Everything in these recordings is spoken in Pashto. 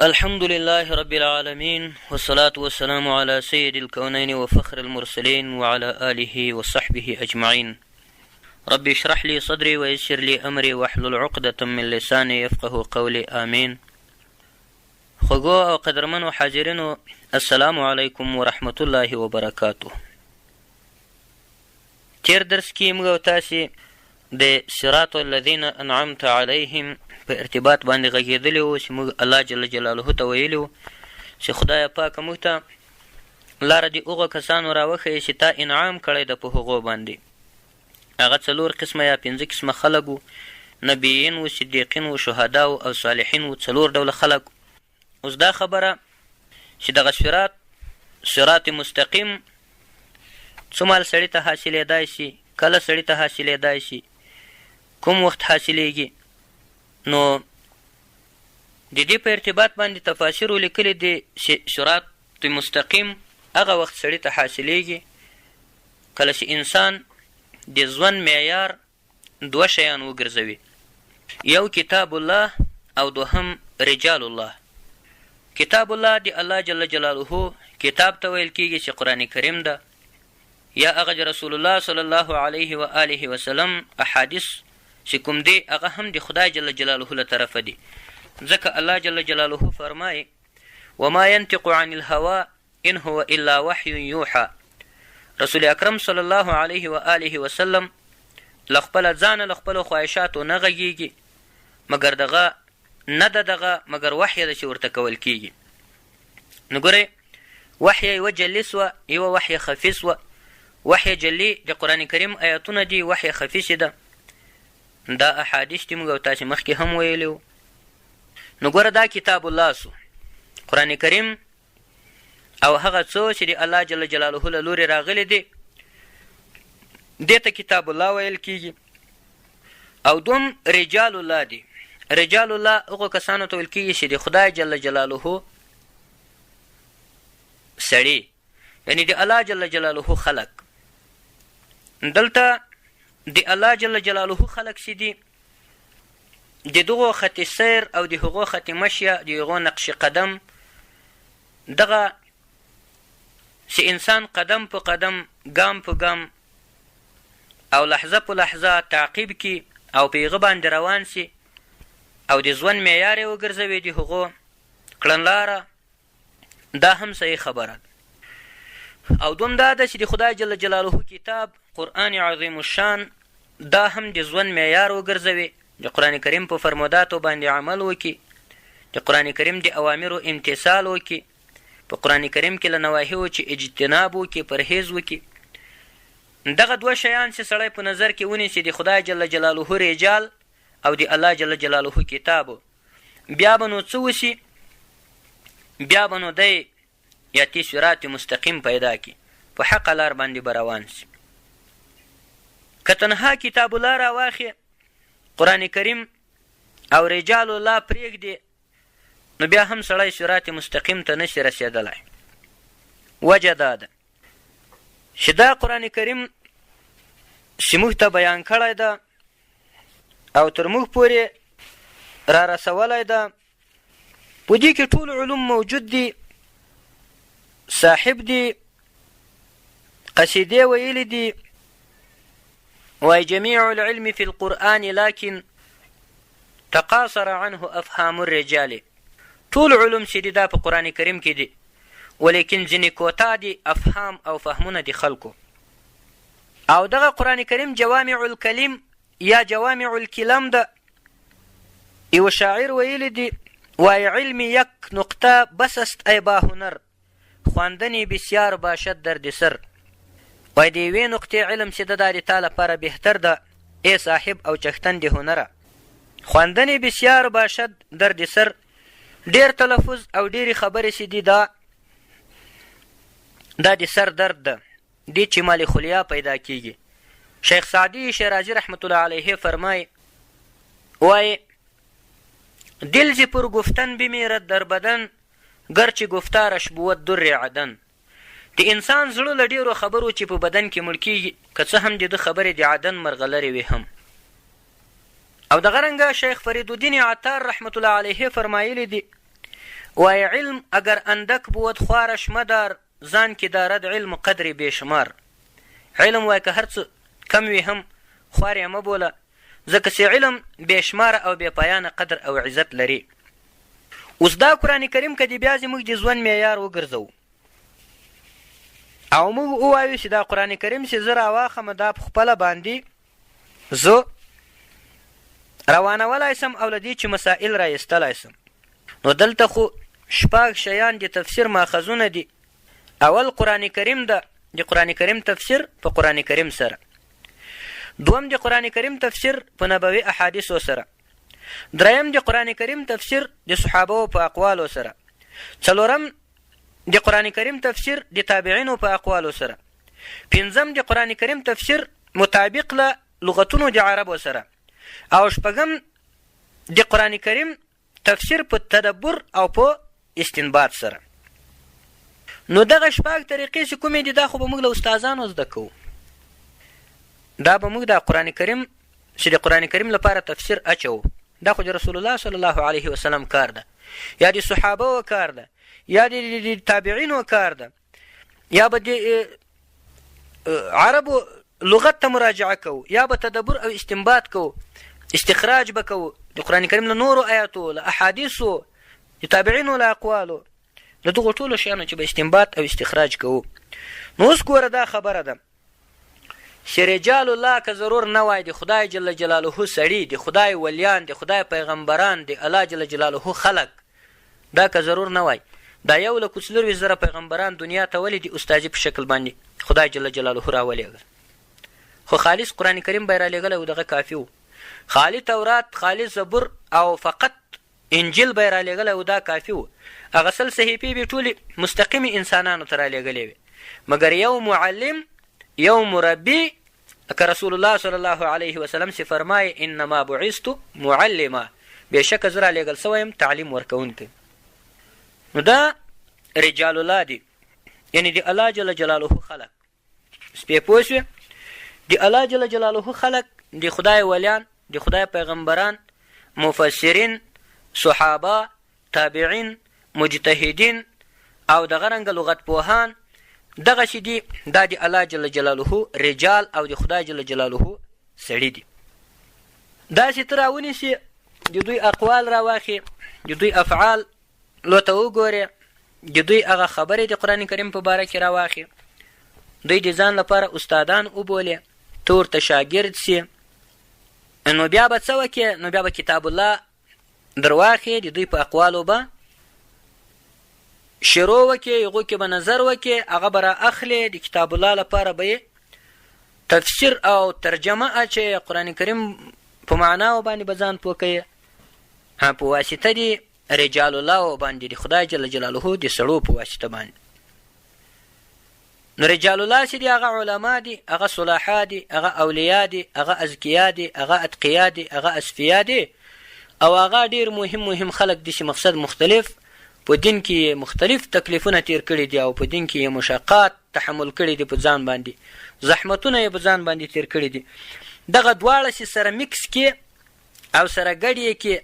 الحمد لله رب العالمين والصلاة والسلام على سيد الكونين وفخر المرسلين وعلى آله وصحبه أجمعين رب اشرح لي صدري ويسر لي أمري واحلل عقدة من لساني يفقه قولي آمين خوږو او قدرمنو حاضرینو السلام علیکم ورحمت الله وبرکاته تیر درس کې موږ او تاسې د صراط الذین انعمت علیهم په ارتباط باندې غږېدلي وو چې موږ الله جل جلاله ته ویلي وو چې خدایه پاکه موږ ته لاره د هغو کسانو راوښیې چې تا انعام کړی ده په هغو باندې. هغه څلور قسمه یا پنځه قسمه خلک وو، نبیین وو، صدیقین وو، شهدا وو او صالحین وو، څلور ډوله خلک. اوس دا خبره چې دغه صراط، صراط مستقیم، څه مال سړي ته حاصلېدای شي، کله سړي ته حاصلېدای شي، کوم وخت حاصلېږي، نو د دې په ارتباط باندې تفاسیرو لیکلي دي چې صراط مستقیم هغه وخت سړي ته حاصلېږي کله چې انسان د ژوند معیار دوه شیان وګرځوي، یو کتاب الله او دوهم رجال الله. کتاب الله د الله جل جلاله کتاب ته ویل کیږي چې قرآن کریم ده، یا هغه د رسول الله صلی الله علیه و آله وسلم احادیث چې کوم دي هغه هم د خدای جل جلاله له طرفه دي، ځکه الله جل جلاله فرمایي، وما ينطق عن الهوى ان هو الا وحی یوحی، رسول اکرم صلی الله علیه و آله وسلم له خپله ځانه له خپلو خواهشاتو نه غږیږي، مګر دغه نه ده دغه مګر وحی ده چې ورته کول کیږي. نو ګورئ وحی یوه جلي سوه، یوه وحی خفي سوه. وحی جلي د قرآن کریم آیتونه دي، وحی خفي چې ده دا احادیث دي، موږ او تاسې مخکې هم ویلي وو. نو ګوره دا کتاب الله سو، قرآن کریم او هغه څه چې د الله جل جلاله له لورې راغلي دي دې ته کتاب الله ویل کیږي. او دوم رجال الله دي، رجال الله هغو کسانو ته ویل کیږي چې د خدای جل جلاله سړي، یعنی د الله جل جلاله خلق. دلته د الله جل جلاله خلق چې دي د دغو خط سیر او د هغو خط مشیه، د هغو نقش قدم، دغه چې انسان قدم په قدم، ګام په ګام او لحظه په لحظه تعقیب کی او په هغه باندې روان سي او د ژوند معیار یې وګرځوي د هغو کړنلاره، دا هم صحیح خبره ده. او دوم دا ده چې د خدای جل جلاله کتاب قرآن عظیم الشان دا هم د ژوند معیار وګرځوي، د قرآن کریم په فرموداتو باندې عمل وکړي، د قرآن کریم د اوامرو امتثال وکړي، په قرآن کریم کې له نواهیو چې اجتناب وکړي، پرهیز وکړي. دغه دوه شیان چې سړی په نظر کې ونیسي، د خدای جل جلاله رجال او د الله جل جلاله کتاب، بیا به نو څه وشي؟ بیا به نو دی یا تی صراط مستقیم پیدا کی، په حقه لار باندې به روان سي. که تنها کتاب الله راواخې، قرآن کریم او رجال الله پرېږدې، نو بیا هم سړی صراط مستقیم ته نشي رسېدلی. وجه دا ده چې دا قرآن کریم چې موږ ته بیان کړی ده او تر موږ پورې را رسولی ده، په دې کې ټول علوم موجود دي. صاحب دي قصیدې ویلي دي، وای جميع العلم في القرآن لكن تقاصر عنه افهام الرجال. ټول علوم چې دي دا په قرآن کریم کې دي، ولیکن ځینې کوتا دي افهام او فهمونه دي خلکو. او دغه قرآن کریم جوامع الکلم یا جوامع الکلام ده. یو شاعر ویلي دي، وای علم یک نقطه بس است ای با هنر، خواندنی بسیار باشد درد سر. وای د یوې نقطې علم چې ده دا د تا لپاره بهتر ده ای صاحب او چښتن د هنره. خواندنی بسیار باشد درد سر، ډیر تلفظ او ډیرې خبرې چې دي دا د سر درد ده، دې چې مالیخولیا پیدا کیږي. شیخ سعدي شیرازي رحمت الله علیه فرمای، وای دل ز پر گفتن بمیرد در بدن ګرچې ګفتارش بود در عدن. د انسان زړه له ډېرو خبرو چې په بدن کې مړ کیږي، که څه هم د ده خبرې د عدن مرغلرې وي هم. او دغه رنګه شیخ فرید الدین عطار رحمت الله علیه فرمایلی دي، وایي علم اګر اندک بود خوارش مدار ځان کې دارد علم قدر بې شمار. علم وایي که هر څه کم وي هم خوار یې مه بوله ځکه چې علم بې شماره او بې پایانه قدر او عزت لري. اوس دا قرآن کریم که دې بیا زموږ د ژوند معیار وګرځوو او موږ ووایو چې دا قرآن کریم چې زه راواخم دا په خپله باندې زه روانولای سم او له دې چې مسائل را ایستلای سم. نو دلته خو شپږ شیان د تفسیر ماخذونه دي. اول قرآن کریم ده، د قرآن کریم تفسیر په قرآن کریم سره. دوم د قرآن کریم تفسیر په نبوي احادیثو سره. دریم د قرآن کریم تفسیر د صحابو په اقوالو سره. څلورم د قرآن کریم تفسیر د تابعینو په اقوالو سره. پنځم د قرآن کریم تفسیر مطابق له لغتونو د عربو سره. او شپږم د قرآن کریم تفسیر په تدبر او په استنباط سره. نو دغه شپږ طریقې چې کومې دي دا خو به موږ له استادانو زده کوو. دا به موږ د قرآن کریم چې د قرآن کریم لپاره تفسیر اچوو دا خو د رسول الله صلی الله علیه وسلم کار ده، یا د صحابه کار ده، یا د تابعینو کار ده، یا به د عربو لغت ته مراجعه کوو، یا به تدبر او استنباط کوو، استخراج به کوو د قرآن کریم له نورو آیاتو، له احادیثو، د تابعینو له اقوالو، له دغو ټولو شیانو چې به استنباط او استخراج کوو. نو اوس ګوره دا خبره ده چې رجال الله که ضرور نه وای د خدای جل جلاله سړي، د خدای ولیان، د خدای پیغمبران، د الله جل جلاله خلق، دا که ضرور نه وای دا یو لکو څلورویشت زره پیغمبران دنیا ته ولې د استاذي په شکل باندې خدای جل جلاله راولېږل؟ خو خالص قرآن کریم به یې رالیږلی و، دغه کافي و. خالي تورات، خالي زبور او فقط انجیل به یې رالیږلی و، دا کافي و. هغه 100 صحیفې به یې ټولې مستقیمې انسانانو ته رالیږلې وې، مګر یو معلم، یو مربي، لکه رسول الله صلی الله علیه وسلم چې فرمایي انما بعثت معلما، بېشکه زه رالیږل شوی یم تعلیم ورکوونکی. نو دا رجال الله دي، یعنی د الله جل جلاله خلق. سپې پوه شوې؟ د الله جل جلاله خلق، د خدای ولیان، د خدای پیغمبران، مفسرین، صحابه، تابعین، مجتهدین او دغه رنګه لغت پوهان، دغسې دي، دا د الله جل جلاله رجال او د خدای جل جلاله سړي دي. داسې ته راونیسې، د دوی اقوال راواخې، د دوی افعال لوته وګورې، د دوی هغه خبرې د قرآن کریم په باره کې راواخې، دوی د ځان لپاره استادان وبولې، ته ورته شاګرد سې، نو بیا به څه وکې؟ نو بیا به کتاب الله درواخې، د دوی په اقوالو به شروع وکې، هغو کې به نظر وکې، هغه به را اخلې، د کتاب الله لپاره به یې تفسیر او ترجمه اچوې، قرآن کریم په معناو باندې به ځان پوه کوې، په واسطه دي رجال الله باندې، د خدای جل جلاله د سړو په واسطه باندې. نو رجال الله چې دي هغه علما دي، هغه صلحا دي، هغه اولیا دي، هغه ازکیا دي، هغه اتقیا دي، هغه اصفیا دي، او هغه ډیر مهم مهم خلک دي چې مقصد مختلف په دین کې یې مختلف تکلیفونه تیر کړي دي او په دین کې یې مشقات تحمل کړي دي، په ځان باندې زحمتونه یې په ځان باندې تیر کړي دي. دغه دواړه چې سره مکس کې او سره ګډ یې کې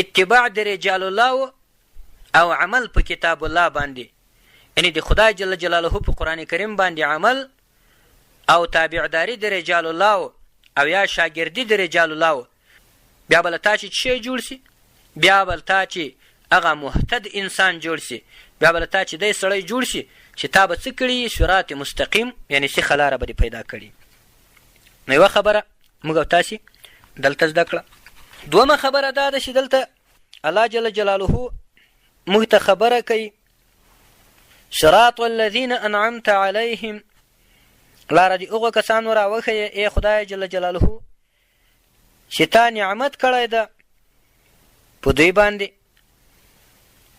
اتباع د رجال الله او عمل په کتاب الله باندې، یعنی د خدای جل جلاله په قرآن کریم باندې عمل او تابعداري د رجال الله او یا شاګردي د رجال الله، بیا به له تا چې څه جوړ سي؟ بیا به له تا چې هغه مهتد انسان جوړ سي، بیا به له تا چې دی سړی جوړ سي چې تا به څه کړي؟ صراط مستقیم، یعنی سیخه لاره به دې پیدا کړي. نو یوه خبره موږ او تاسې دلته زده کړه. دومه خبره دا ده چې دلته الله جل جلاله موږ ته خبره کوي، صراط الذین انعمت علیهم، لاره دې هغو کسانو راوښیه ای خدای جل جلاله چې تا نعمت کړی ده په دوی باندې.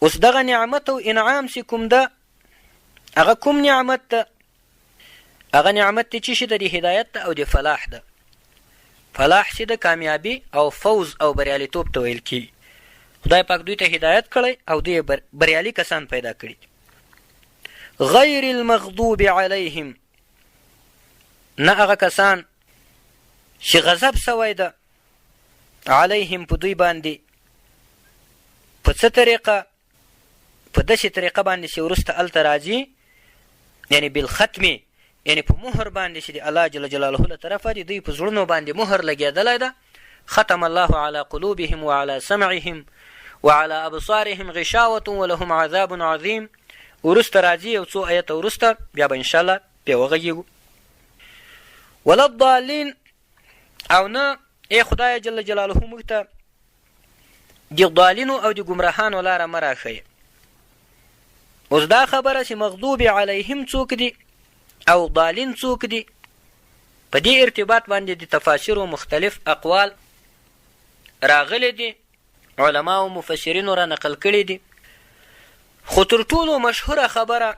اوس دغه نعمت او انعام چې کوم ده، هغه کوم نعمت ده؟ هغه نعمت دی چې شي ده د هدایت ده او د فلاح ده. فلاح چې د کامیابی او فوز او بریالیتوب ته ویل کیږي. خدای پاک دوی ته هدایت کړی او دوی بریالي کسان پیدا کړي. غیر المغضوب علیهم، نه هغه کسان چې غضب سوی ده علیهم په دوی باندې. په څه طریقه؟ په داسې طریقه باندې چې وروسته هلته راځي، یعنی بالختم، یعنی په مهر باندې چې د الله جل جلاله له طرفه د دوی په زړونو باندې مهر لګېدلی ده. ختم الله على قلوبهم وعلى سمعهم وعلى ابصارهم غشاوة ولهم عذاب عظیم. وروسته راځي یو څو ایته وروسته بیا به انشاءالله پرې وغږېږو. ولا الضالین، او نه ای خدای جل جلاله موږ ته د ضالینو او د ګمراهانو لاره مه راښیې. اوس دا خبره چې مغضوب علیهم څوک دي او ضالین څوک دي، په دې ارتباط باندې د تفاسیرو مختلف اقوال راغلي دي، علما او مفسرینو را نقل کړي دي، خو تر ټولو مشهوره خبره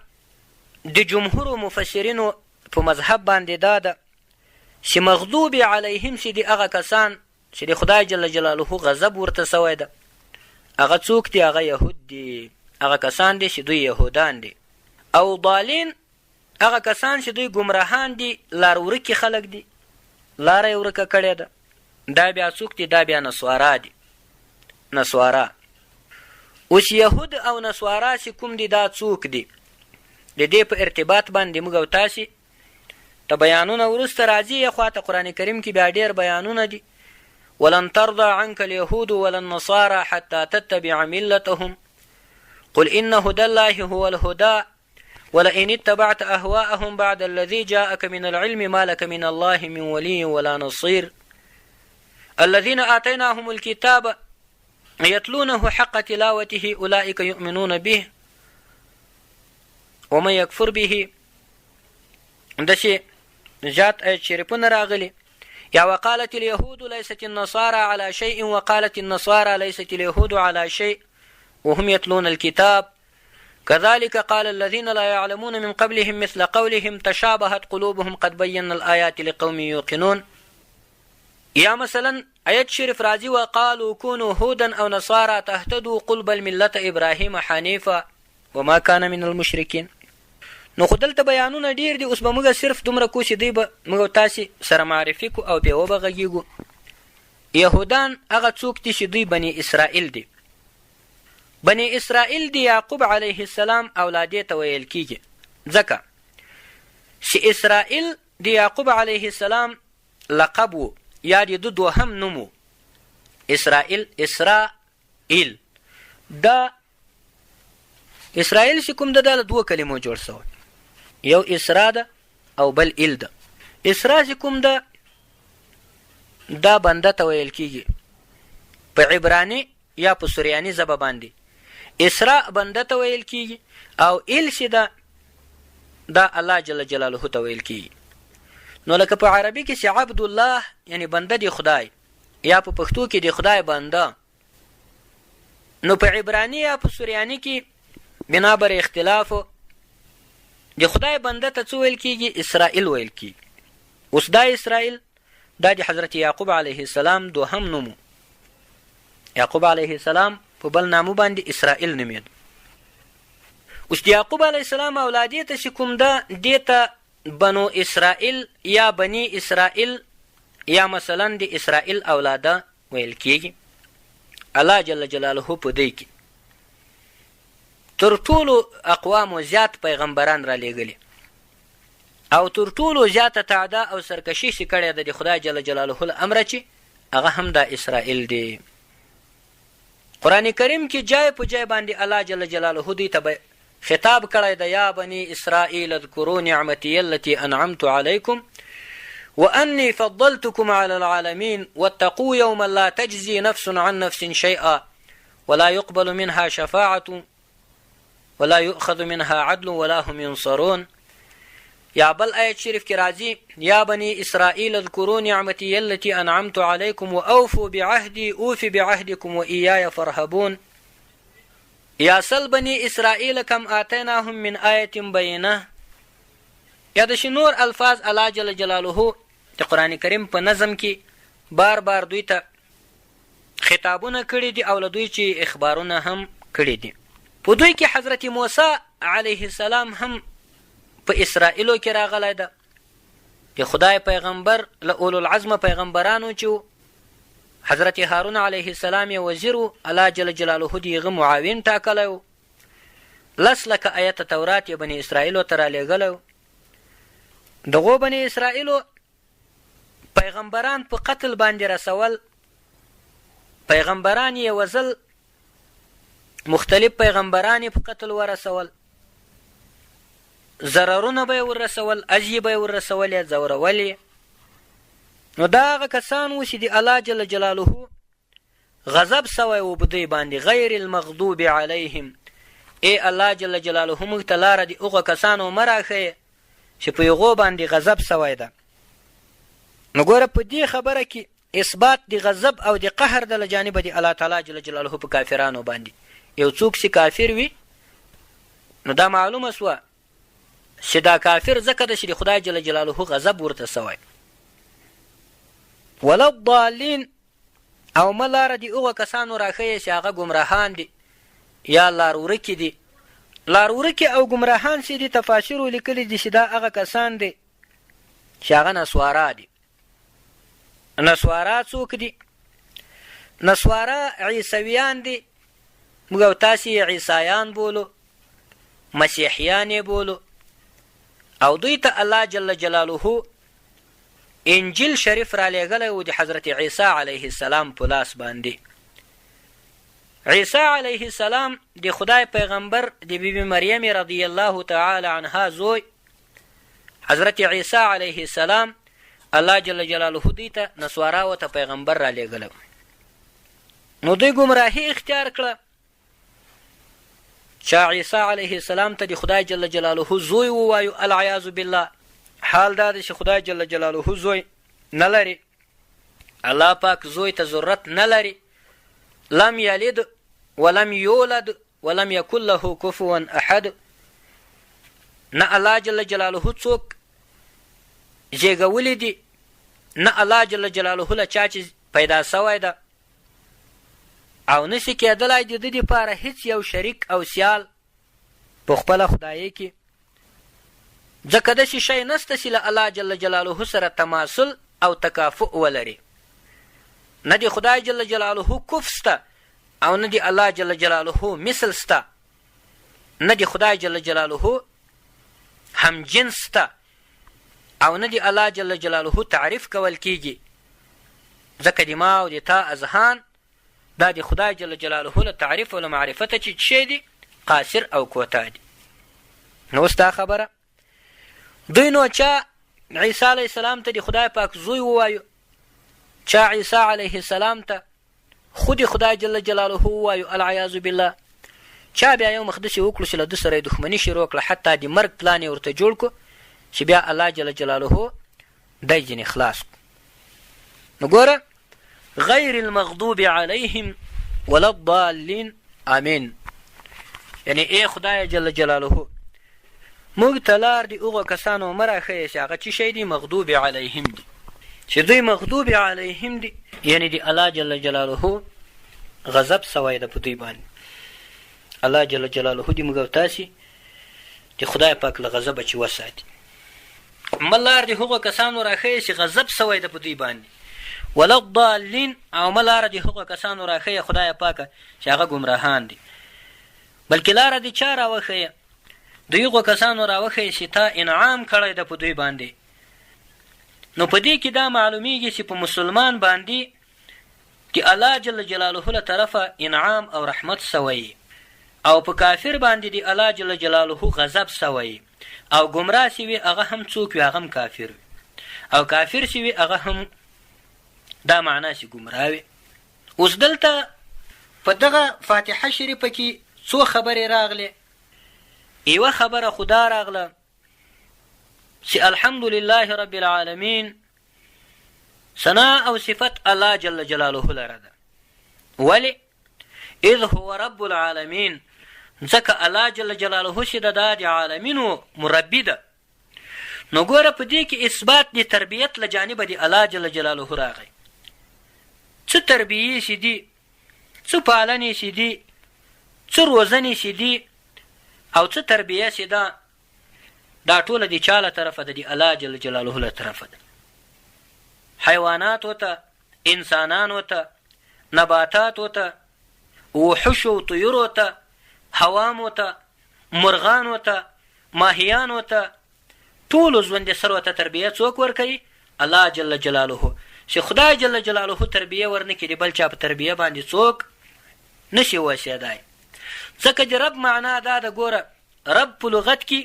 د جمهور مفسرینو په مذهب باندې دا ده چې مغضوب علیهم چې دي هغه کسان چې د خدای جل جلاله غضب ورته سوی ده، هغه څوک دي؟ هغه یهود دي، هغه کسان دي چې دوی یهودان دي. او ضالین هغه کسان چې دوی ګمراهان دي، لار ورکي خلک دي، لاره یې ورکه کړې ده، دا بیا څوک دي؟ دا بیا نصارا دي، نصارا. اوس یهود او نصارا چې کوم دي دا څوک دي؟ د دې په ارتباط باندې موږ او تاسې ته بیانونه وروسته راځي. یخوا ته قرآن کریم کې بیا ډېر بیانونه دي. ولن ترضى عنك اليهود ولا النصارى حتى تتبع ملتهم قل إن هدى الله هو الهدى ولئن اتبعت أهواءهم بعد الذي جاءك من العلم ما لك من الله من ولي ولا نصير الذين آتيناهم الكتاب يتلونه حق تلاوته أولئك يؤمنون به ومن يكفر به. داسې زیات آیت شریفونه راغلي. یا وقالت اليهود ليست النصارى على شيء وقالت النصارى ليست اليهود على شيء وهم يتلون الكتاب كذلك قال الذين لا يعلمون من قبلهم مثل قولهم تشابهت قلوبهم قد بينا الآيات لقوم يوقنون. یا مثلا آیت شریف راځي وقالو كونوا هودا او نصارى تهتدوا قل بل ملت ابراهیم حنیفا وما كان من المشرکین. نو خو دلته بیانونه ډیر دي، اوس به موږ صرف دومره کو چې دوی به موږ تاسې سره معرفي کو او بیا وبه غږېږو. یهودان هغه څوک دي چې دوی بني اسرائیل دي. بني اسرائیل دی یعقوب علیه السلام اولادې ته ویل کیږي، ځکه چې اسرائیل د یعقوب علیه السلام لقب وو یا د ده دوهم نوم وو. اسرائیل، اسرائیل، دا اسرائیل چې کوم ده دا له دوو کلمو جوړ شوی، یو اسرا ده او بل ایل ده. اسرا چې کوم ده دا بنده ته ویل کیږي په عبراني یا په سریاني ژبه باندې اسراء بنده ته ویل کیږي، او ایل چې ده دا الله جل جلاله ته ویل کیږي. نو لکه په عربي کې چې عبد الله یعنی بنده دی خدای، یا په پښتو کې دی خدای بنده، نو په عبراني یا په سریاني کې بنا بر اختلاف د خدای بنده ته څه ویل کیږي؟ اسرائیل ویل کیږي. اوس دا اسرائیل دا د حضرت یعقوب علیه السلام دوهم نوم، یعقوب علیه السلام په بل نامه باندې اسرائیل نومېد. اوس د یعقوب علیه السلام اولادې ته چې کوم ده دې ته بنو اسرائیل یا بني اسرائیل یا مثلا د اسرائیل اولاده ویل کیږي. الله جل جلاله په دوی کې تر ټولو اقوامو زیات پیغمبران را لیږلي او تر ټولو زیاته تعدا او سرکشي چې کړې ده د خدای جل جلاله له امره چې هغه هم دا اسرائیل دی. قرآن کریم کې جای په جای باندې الله جل جلاله دوی ته خطاب کړی دی، یا بني اسرائیل اذکروا نعمتي التي انعمت علیکم واني فضلتكم على العالمين واتقوا يوما لا تجزي نفس عن نفس شيئا ولا يقبل منها شفاعة ولا يؤخذ منها عدل ولا هم ينصرون. یا بل آیت شریف کې راځي، یا بني اسرائیل اذکروا نعمتي التي انعمت علیکم واوفوا بعهدي اوف بعهدكم واياي فارهبون. یا سل بني اسرائیل کم آتیناهم من آیة بینه. یا داسې نور الفاظ الله جل جلاله د قرآن کریم په نظم کې بار بار دوی ته خطابونه کړي دي او له دوی چې اخبارونه هم کړي دي. په دوی کې حضرت موسی علیه السلام هم په اسرائیلو کې راغلی ده، د خدای پیغمبر له اولو العزم پیغمبرانو چې و، حضرت هارون علیه السلام یې وزیر و، الله جل جلاله د هغه معاون ټاکلی و. لس لکه آیته تورات یې بني اسرائیلو ته رالیږلی و. دغو بني اسرائیلو پیغمبران په قتل باندې رسول، پیغمبران یې وزل، مختلف پیغمبران یې په قتل ورسول، ضررونه به یې ورسول، اذیې به یې ورسولې، ځورول یې. نو دا هغه کسان وو چې د الله جل جلاله غضب سوی و په دوی باندې، غیر المغضوب علیهم، ای الله جل جلاله موږ ته لاره د هغو کسانو مه راښیې چې په هغو باندې غضب سوی ده. نو ګوره په دې خبره کې اثبات د غضب او د قهر د له جانبه د الله تعالی جل جلاله په کافرانو باندې. یو څوک چې کافر وي نو دا معلومه سوه چې دا کافر ځکه ده چې د خدای جل جلاله غضب ورته سوی. ولا الضالین، او مه لاره د هغو کسانو راښیې چې هغه ګمراهان دي یا لار ورکي دي. لار ورکي او ګمراهان چې دي، تفاسیرو لیکلي دي چې دا هغه کسان دي چې هغه نسوارا دي. نسوارا څوک دي؟ نسوارا عیسویان دي. موږ او تاسې یې عیسایان بولو، مسیحیان یې بولو، او دوی ته الله جل جلاله انجیل شریف رالیږلی و د حضرت عیسی علیه السلام په لاس باندې. عیسی علیه السلام د خدای پیغمبر د بی بی مریم رضی الله تعالی عنها زوی حضرت عیسی علیه السلام الله جل جلاله دوی ته نسواراو ته پیغمبر را لېږلی. نو دوی ګمراهي اختیار کړه. چا عیسی علیه السلام ته د خدای جل جلاله زوی ووایو، العیاذ بالله، حال دا دی چې خدای جل جلاله زوی نه لري، الله پاک زوی ته ضرورت نه لري. لم یلد ولم یولد ولم یکن له کفوا احد. نه الله جل جلاله څوک زیږولي دي، نه الله جل جلاله له چا چې پیدا سوی ده، او نشي کېدلای د ده دپاره هیڅ یو شریک او سیال په خپله خدایۍ کې، ځکه داسې شی نشته چې له الله جل جلاله سره تماثل او تکافؤ ولري. نه د خدای جل جلاله کف شته او نه د الله جل جلاله مثل شته، نه د خدای جل جلاله همجنس شته او نه د الله جل جلاله تعریف کول کیږي، ځکه د ما او د تا اذهان دا د خدای جل جلاله له تعریف او له معرفته چې څه دي قاصر او کوتاه دي. نو اوس دا خبره دوی نو چا عیسی علیه السلام ته د خدای پاک زوی ووایو، چا عیسی علیه السلام ته خود خدای جل جلاله ووایو، العیاذ بالله، چا بیا یو مخ داسې وکړو چې له ده سره یې دښمني شروع کړه، حتی د مرګ پلان یې ورته جوړ کړو چې بیا الله جل جلاله دی ځینې خلاص کړو. نو ګوره غیر المغضوب علیهم ولا الضالین، امین. یعنی ای خدای جل جلاله موږ ته لار د هغو کسانو مه راښیې چې هغه څه شی دي، مغضوب علیهم دي، چې دوی مغضوب علیهم دي، یعنی د الله جل جلاله غضب سوی ده په دوی باندې. الله جل جلاله دې موږ او تاسې د خدای پاک له غضبه چې وساتي. مه لار د هغو کسانو راښیې چې غضب سوی ده په دوی باندې، ولا الضالین، او مه لاره د هغو کسانو راښیې خدای پاکه چې هغه ګمراهان دي، بلکې لاره د چا راوښیې؟ د هغو کسانو راوښیې چې تا انعام کړی ده په دوی باندې. نو په دې کې دا معلومیږي چې په مسلمان باندې د الله جل جلاله له طرفه انعام او رحمت سوی او په کافر باندې د الله جل جلاله غضب سوی، او ګمراه چې وي هغه هم څوک وي، هغه هم کافر وي، او کافر چې وي هغه هم دا معنا چې ګمراه وي. اوس دلته په دغه فاتحه شریفه کې څو خبرې راغلې. یوه خبره خو دا راغله چې الحمدلله رب العالمین ثنا او صفت الله جل جلاله لره ده. ولی؟ اذ هو رب العالمین، ځکه الله جل جلاله چې ده دا د عالمینو مربي ده. نو ګوره په دې کې اثبات د تربیت له جانبه د الله جل جلاله راغی. څه تربیې چې دي، څه پالنې چې دي، څه روزنې چې دي او څه تربیه چې ده، دا ټوله د چا له طرفه ده؟ د الله جل جلاله له طرفه ده. حیواناتو ته، انسانانو ته، نباتاتو ته، وحشو او طیورو ته، هوامو ته، مرغانو ته، ماهیانو ته، ټولو ژوندي سرو ته تربیه څوک ورکوي؟ الله جل جلاله. چې خدای جل جلاله تربیه ورنه کړي د بل چا په تربیه باندې څوک نشي وسېدای. ځکه د رب معنا دا ده، ګوره رب په لغت کې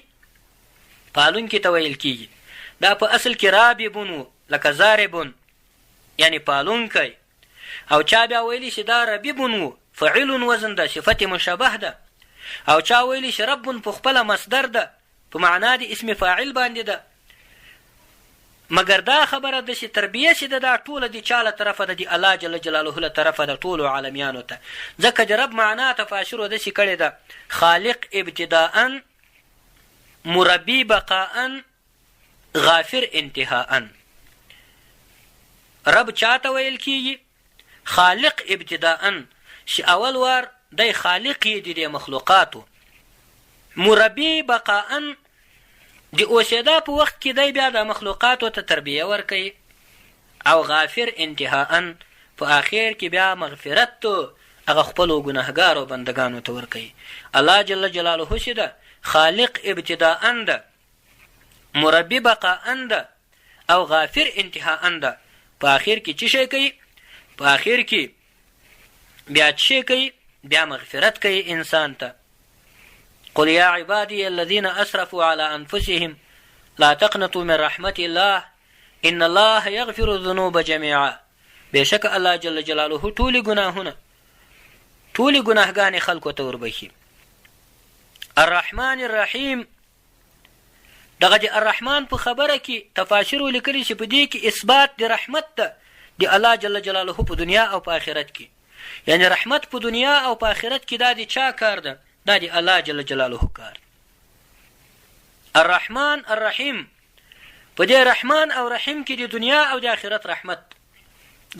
پالونکي ته ویل کیږي. دا په اصل کې راببون و، لکه ضاربون یعنی پالونکی. او چا بیا ویلي چې دا ربیبون و، فعیل وزن ده، صفت مشبه ده. او چا ویلي چې رب په خپله مصدر ده، په معنا د اسم فاعل باندې ده. مګر دا خبره ده چې تربیه چې ده دا ټوله د چا له طرفه ده؟ د الله جل جلاله له طرفه ده ټولو عالمیانو ته. ځکه د رب معنا تفاسیرو داسې کړې ده، خالق ابتداء، مربي بقاء، غافر انتهاء. رب چاته ویل کیږي؟ خالق ابتداء، چې اول وار دی خالق یې د دې مخلوقاتو. مربي بقاء، د اوسېدا په وخت کې دی بیا د مخلوقاتو ته تربیه ورکوي. او غافر انتهاء، په آخر کې بیا مغفرت هغه خپلو ګناهګارو بندګانو ته ورکوي. الله جل جلاله چې ده خالق ابتداء ده، مربي بقاء ده او غافر انتهاء ده. په آخر کې څه شی کوي؟ په آخر کې بیا څه شی کوي؟ بیا مغفرت کوي انسان ته. قل يا عبادي الذين اسرفوا على انفسهم لا تقنطوا من رحمة الله ان الله يغفر الذنوب جميعا. بېشکه الله جل جلاله ټولې ګناهونه، ټولې ګناهګانې خلکو ته وربښي. الرحمن الرحیم، دغه د الرحمن په خبره کې تفاسیرو لیکلي چې په دې کې اثبات د رحمت ده د الله جل جلاله په دنیا او په آخرت کې. یعنی رحمت په دنیا او په آخرت کې دا د چا کار ده؟ دا د الله جل جلاله کار. الرحمن الرحیم، په دې رحمان او رحیم کې د دنیا او د آخرت رحمت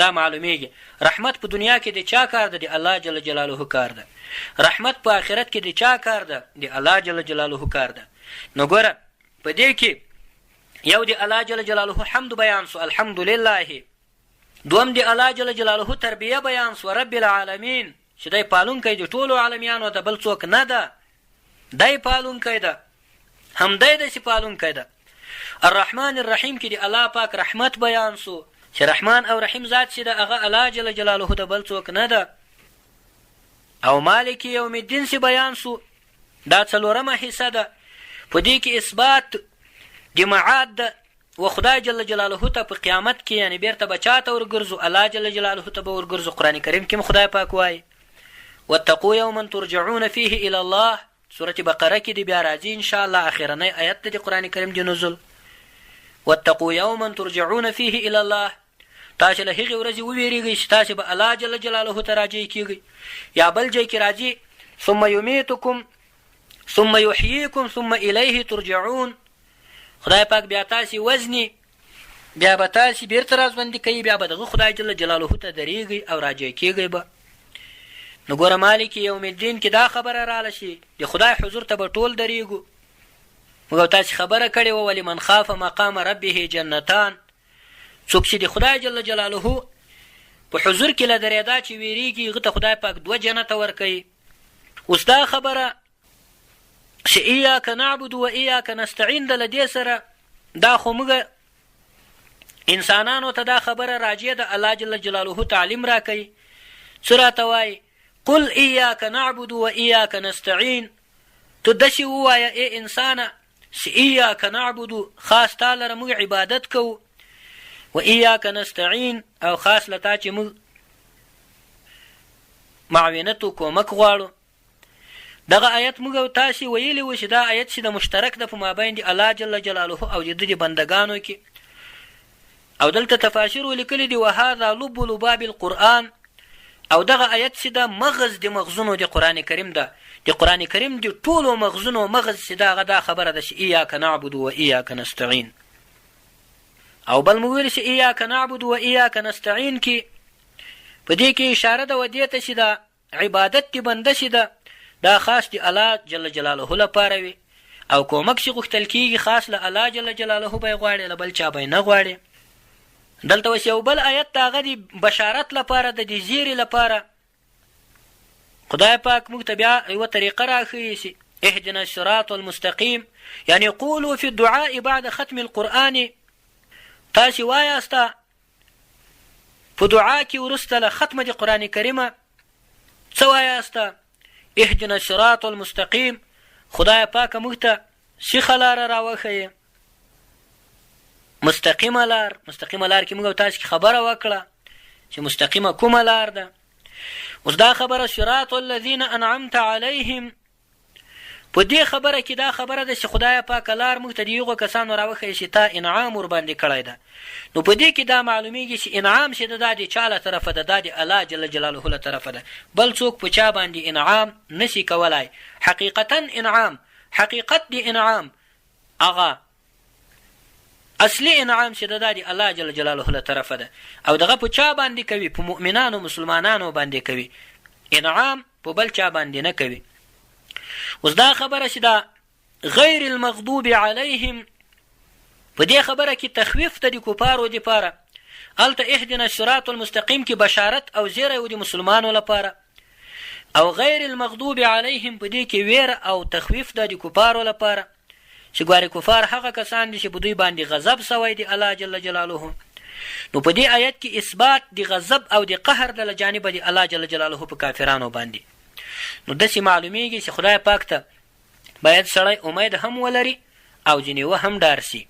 دا معلومیږي. رحمت په دنیا کې د چا کار ده؟ د الله جل جلاله کار ده. رحمت په آخرت کې د چا کار ده؟ د الله جل جلاله کار ده. نو ګوره په دې کې یو د الله جل جلاله حمد بیان سو، الحمدلله. دوم د الله جل جلاله تربیه بیان سو، رب العالمین، چې دی پالونکی د ټولو عالمیانو ده، بل څوک نه ده، دی پالونکی ده، هم دی داسې پالونکی ده. الرحمن الرحیم کې د الله پاک رحمت بیان سو، چې رحمان او رحیم ذات چې ده هغه الله جل جلاله ده، بل څوک نه ده. او مالک یوم الدین چې بیان سو، دا څلورمه حصه ده. په دې کې اثبات د معاد ده و خدای جل جلاله ته په قیامت کې، یعنی بیرته به چاته ورګرځو؟ الله جل جلاله ته به ورګرځو. قرآن کریم کې هم خدای پاک وایي واتقوا یوما ترجعون فیه الی الله، سورة بقره کې دی بیا راځي ان شاء الله اخرنی آیت د قرآن کریم دی نزول، واتقوا یوما ترجعون فیه الی الله، تاسو له هغې ورځې وویریږئ چې تاسو به الله جل جلاله ته راجع کیږئ. یا بل ځای کې راځي ثم یمیتکم ثم یحییکم ثم الیه ترجعون، خدای پاک بیا تاسو وزني، بیا به تاسو بیرته راژوندي کوي، بیا به دغه خدای جل جلاله ته درېږئ او راجع کیږئ به. نو ګوره مالک یوم الدین کې دا خبره راله شي د خدای حضور ته به ټول درېږو. موږ تاسو خبره کړې وه ولمن خاف مقام ربه جنتان، څوک چې د خدای جل جلاله په حضور کې له درېدا چې ویریږي هغه ته خدای پاک دوه جنته ورکوي. اوس دا خبره چې ایاک نعبد و ایاک نستعین ده، له دې سره دا خو موږ انسانانو ته دا خبره راجع ده، الله جل جلاله تعلیم راکوي. څه راته وایي؟ قل ایاک نعبد و ایاک نستعین، ته داسې ووایه ای انسانه چې ایاک نعبد، خاص تا لره موږ عبادت کوو، و ایاک نستعین، او خاص له تا چې موږ معاونت او کومک غواړو. دغه آیت موږ او تاسې ویلي وو چې دا آیت چې د مشترک ده په مابین د الله جل جلاله او د ده د بندګانو کې. او دلته تفاسیر لیکلي دي وهذا لب لباب القرآن، او دغه آیت چې ده مغز د مغزونو د قرآن کریم ده، د قرآن کریم د ټولو مغزونو مغز چې ده هغه دا خبره ده چې ایاک نعبد و ایاک نستعین. او بل موږ ویل چې ایاک نعبد و ایاک نستعین کې په دې کې اشاره ده و دې ته چې دا عبادت دې بنده چې ده دا خاص د الله جل جلاله لپاره وي، او کومک چې غوښتل کیږي خاص له الله جل جلاله به یې غواړي، له بل چا به یې نه غواړي. دلته اوس یو بل آیت د هغه د بشارت لپاره د دې زیري لپاره خدای پاک موږ ته بیا یوه طریقه راښیي چې اهدنا الصراط المستقیم، یعنی قولوا فی الدعاء بعد ختم القرآن، تاسې وایاست په دعا کې وروسته له ختمه د قرآن کریمه څه وایاست؟ اهدنا الصراط المستقیم، خدای پاک موږ ته سیخه لاره راوښیې، مستقیمه لار. مستقیمه لار کې موږ او تاسو کې خبره وکړه چې مستقیمه کومه لار ده. اوس دا خبره صراط الذین انعمت علیهم، په دې خبره کې دا خبره ده چې خدای پاک لار موږ ته د هغو کسانو راوښیي چې تا انعام ورباندې کړی ده. نو په دې کې دا معلومیږي چې انعام چې ده دا د چا له طرفه ده؟ دا د الله جل جلاله له طرفه ده، بل څوک په چا باندې انعام نشي کولای. حقیقتا انعام، حقیقت د انعام هغه اصلي انعام چې ده دا د الله جل جلاله له طرفه ده، او دغه په چا باندې کوي؟ په مؤمنانو مسلمانانو باندې کوي، انعام په بل چا باندې نه کوي. اوس دا خبره چې دا غیر المغضوب علیهم، په دې خبره کې تخویف ته د کفارو دپاره، هلته اهدنا الصراط المستقیم کې بشارت او زیری و د مسلمانو لپاره، او غیر المغضوب علیهم په دې کې ویره او تخویف ده د کفارو لپاره چې ګوارې کفار هغه کسان دي چې په دوی باندې غضب سوی دی الله جل جلاله. نو په دې آیت کې اثبات د غضب او د قهر د له جانبه د الله جل جلاله په کافرانو باندې. نو داسې معلومیږي چې خدای پاک ته باید سړی امید هم ولري او ځینې و هم ډار سي.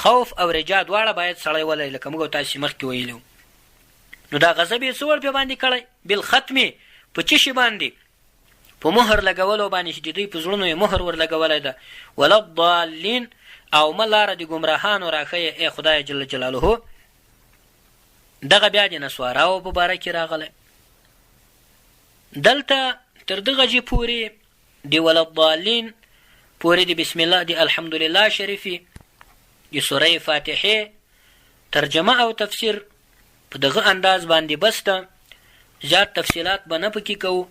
خوف او رجا دواړه باید سړی ولري، لکه موږ تاسو مخکې ویلي. نو دا غضب یې څه وړ پې باندې کړی؟ بالختم، په څه شي باندې؟ په مهر لګولو باندې چې د دوی په زړونو یې مهر ور لګولی ده. ولا الضالین، او مه لاره د ګمراهانو راښیه ای خدای جل جلاله. دغه بیا د نسواراو په باره کې راغلی. دلته تر دغه جې پورې د ولا الضالین پورې د بسم الله د الحمدلله شریفې د سورې فاتحې ترجمه او تفسیر په دغه انداز باندې بس ده، زیات تفصیلات به نه پکې کوو.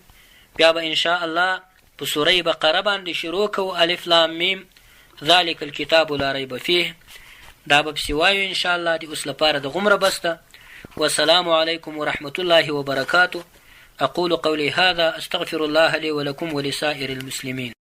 بیا به ان شاء الله په سوره بقره باندې شروع کوو، الف لام میم ذلک الکتاب لا ریب فیه، دا به پسې وایو ان شاء الله. د اوس لپاره دغومره بس ده. والسلام علیکم ورحمة الله وبرکاته. اقول قولي هذا استغفر الله لي ولكم ولسائر المسلمين.